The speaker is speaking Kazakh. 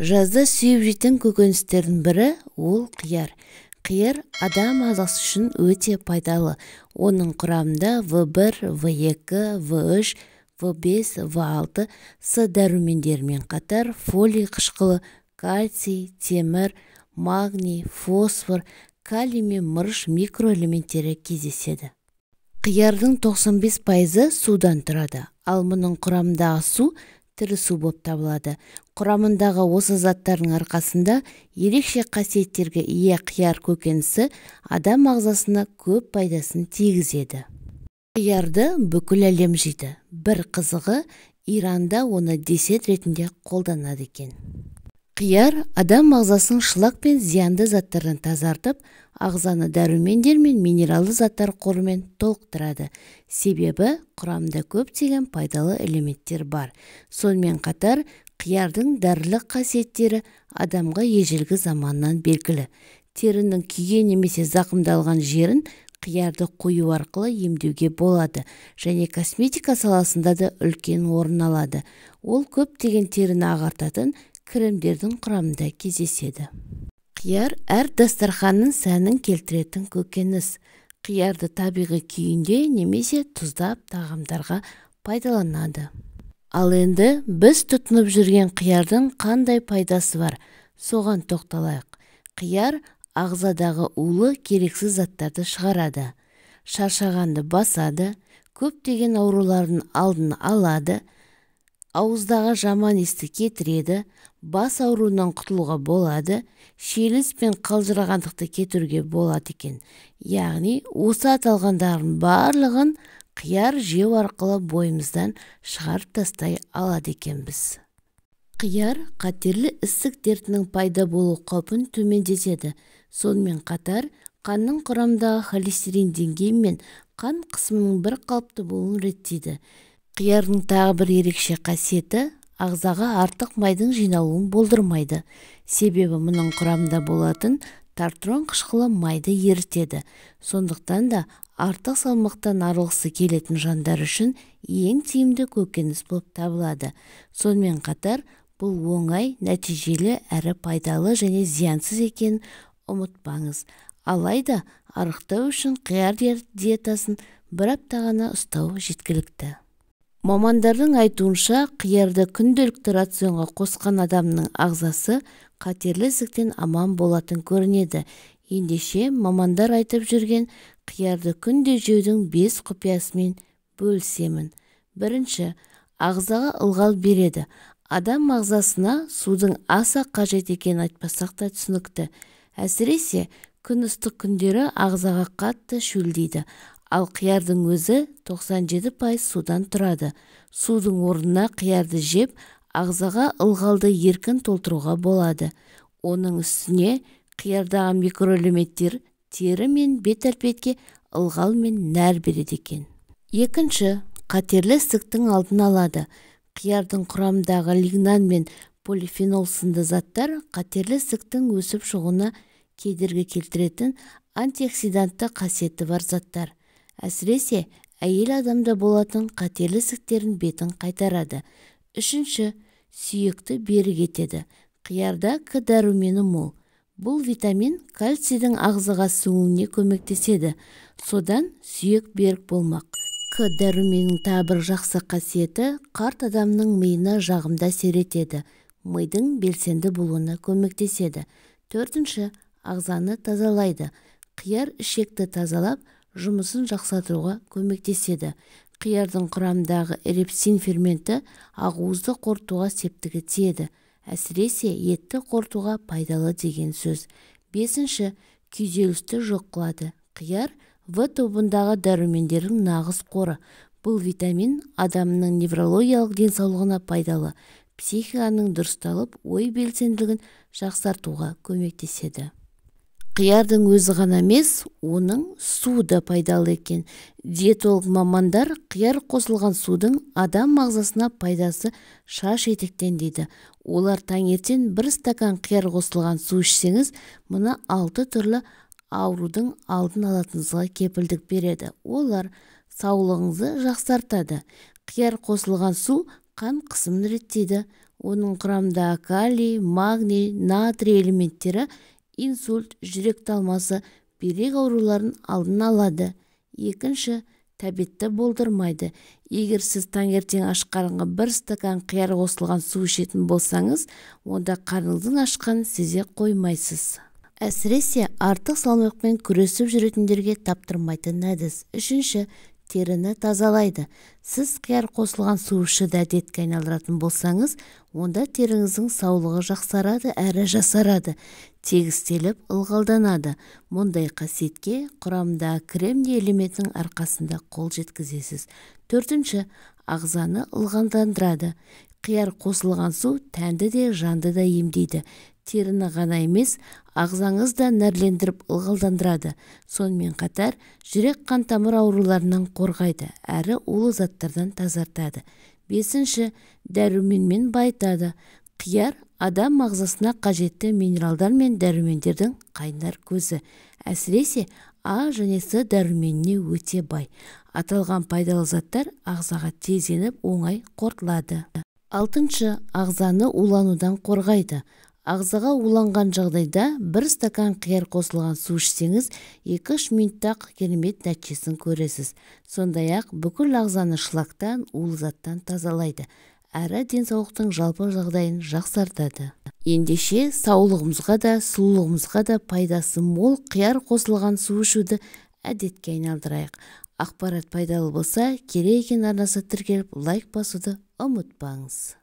Жазда сүйіп жейтін көкөністердің бірі ол қияр. Қияр адам ағзасы үшін өте пайдалы. Оның құрамында В1, В2, В3, В5, В6, С дәрумендерімен қатар фолий қышқылы, кальций, темір, магний, фосфор, калий мен мырыш микроэлементтері кездеседі. Қиярдың 95% судан тұрады, ал мұның құрамындағы су тірі су болып табылады. Құрамындағы осы заттардың арқасында ерекше қасиеттерге ие қияр көкөнісі адам ағзасына көп пайдасын тигізеді. Қиярды бүкіл әлем жейді. Бір қызығы, Иранда оны десерт ретінде қолданады екен. Қияр адам ағзасын шлак пен зиянды заттардан тазартып, ағзаны дәрумендер мен минералды заттар қорымен толықтырады. Себебі құрамында көптеген пайдалы элементтер бар. Сонымен қатар, қиярдың дәрілік қасиеттері адамға ежелгі заманнан белгілі. Терінің күйген немесе зақымдалған жерін қиярды қою арқылы емдеуге болады және косметика саласында да үлкен орын алады. Ол көптеген теріні ағартатын кремдердің құрамында кездеседі. Қияр әр дастарханның сәнін келтіретін көкөніс. Қиярды табиғи күйінде немесе тұздап тағамдарға пайдаланады. Ал енді біз тұтынып жүрген қиярдың қандай пайдасы бар? Соған тоқталайық. Қияр ағзадағы улы керексіз заттарды шығарады, шаршағанды басады, көптеген аурулардың алдын алады, ауыздағы жаман иісті кетіреді, бас ауруынан құтылуға болады, шиеленіс пен қалжырағандықты кетіруге болады екен. Яғни, осы аталғандардың барлығын қияр жеу арқылы бойымыздан шығарып тастай алады екенбіз. Қияр қатерлі ісік дертінің пайда болу қаупін төмендетеді. Сонымен қатар, қанның құрамындағы холестерин деңгейі мен қан қысымының бір қалыпты болуын реттейді. Қиярдың тағы бір ерекше қасиеті ағзаға артық майдың жиналуын болдырмайды. Себебі мұның құрамында болатын тартрон қышқылы майды ерітеді. Сондықтан да артық салмақтан арылғысы келетін жандар үшін ең тиімді көкөніс болып табылады. Сонымен қатар, бұл оңай, нәтижелі әрі пайдалы және зиянсыз екенін ұмытпаңыз. Алайда арықтау үшін қияр диетасын бір апта ғана ұстау жеткілікті. Мамандардың айтуынша, қиярды күнделікті рационға қосқан адамның ағзасы қатерлі ісіктен аман болатын көрінеді. Ендеше, мамандар айтып жүрген қиярды күнде жеудің 5 құпиясымен бөлісемін. Бірінші, ағзаға ылғал береді. Адам ағзасына судың аса қажет екенін айтпасақ та түсінікті. Әсіресе, күн ыстық күндері ағзаға қатты шөлдейді. Ал қиярдың өзі 97% судан тұрады. Судың орнына қиярды жеп, ағзаға ылғалды еркін толтыруға болады. Оның үстіне қиярдағы микроэлементтер тері мен бет әлпетке ылғал мен нәр береді екен. Екінші, қатерлі ісіктің алдын алады. Қиярдың құрамындағы лигнан мен полифенол сынды заттар қатерлі ісіктің өсіп шығуына кедергі келтіретін антиоксидантты қасиеті бар заттар. Әсіресе, әйел адамда болатын қатерлі ісіктердің бетін қайтарады. Үшінші, сүйекті берік етеді. Қиярда К дәрумені мол. Бұл витамин кальцийдің ағзаға сіңуіне көмектеседі. Содан сүйек берік болмақ. К дәруменінің тағы бір жақсы қасиеті қарт адамның миына жағымды әсер етеді. Мидың белсенді болуына көмектеседі. Төртінші, ағзаны тазалайды. Қияр ішекті тазалап, жұмысын жақсартуға көмектеседі. Қиярдың құрамындағы репсин ферменті ақуызды қорытуға септігі тиеді. Әсіресе етті қорытуға пайдалы деген сөз. Бесінші, күйзелісті жоқ қылады. Қияр В тобындағы дәрумендердің нағыз қоры. Бұл витамин адамның неврологиялық денсаулығына пайдалы, психиканың дұрысталып, ой белсенділігін жақсартуға көмектеседі. Қиярдың өзі ғана емес, оның суы да пайдалы екен. Диетолог мамандар қияр қосылған судың адам ағзасына пайдасы шаш етектен дейді. Олар таңертең бір стакан қияр қосылған су ішсеңіз, мұны 6 түрлі аурудың алдын алатыныңызға кепілдік береді. Олар саулығыңызды жақсартады. Қияр қосылған су Қан қысымын реттейді. Оның құрамында калий, магний, натрий элементтері инсульт, жүрек талмасы, бүйрек ауруларын алдын алады. Екінші, тәбетті болдырмайды. Егер сіз таңертең аш қарынға бір стакан қияр қосылған су ішетін болсаңыз, онда қарныңыздың ашқанын сезе қоймайсыз. Әсіресе артық салмақпен күресіп жүретіндерге таптырмайтын әдіс. Үшінші, теріні тазалайды. Сіз қияр қосылған су ішуді әдетке айналдыратын болсаңыз, онда теріңіздің саулығы жақсарады әрі жасарады, тегістеліп ылғалданады. Мұндай қасиетке құрамындағы кремний элементінің арқасында қол жеткізесіз. Төртінші, ағзаны ылғалдандырады. Қияр қосылған су тәнді де, жанды да емдейді. Теріні ғана емес, ағзаңыз да нәрлендіріп ылғалдандырады. Сонымен қатар, жүрек қан тамыр ауруларынан қорғайды, әрі улы заттардан тазартады. Бесінші, дәруменмен байытады. Қияр адам ағзасына қажетті минералдар мен дәрумендердің қайнар көзі. Әсіресе А және С дәруменіне өте бай. Аталған пайдалы заттар ағзаға тез еніп, оңай қорытылады. Алтыншы, ағзаны уланудан қорғайды. Ағзаға уланған жағдайда бір стакан қияр қосылған су ішсеңіз, 2-3 минутта-ақ керемет нәтижесін көресіз. Сондай-ақ бүкіл ағзаны шлактан, улы заттан тазалайды. Әрі денсаулықтың жалпы жағдайын жақсартады. Ендеше саулығымызға да, сұлулығымызға да пайдасы мол қияр қосылған су ішуді әдетке айналдырайық. Ақпарат пайдалы болса, Керек екен арнасы тіркеліп, лайк басуды ұмытпаңыз.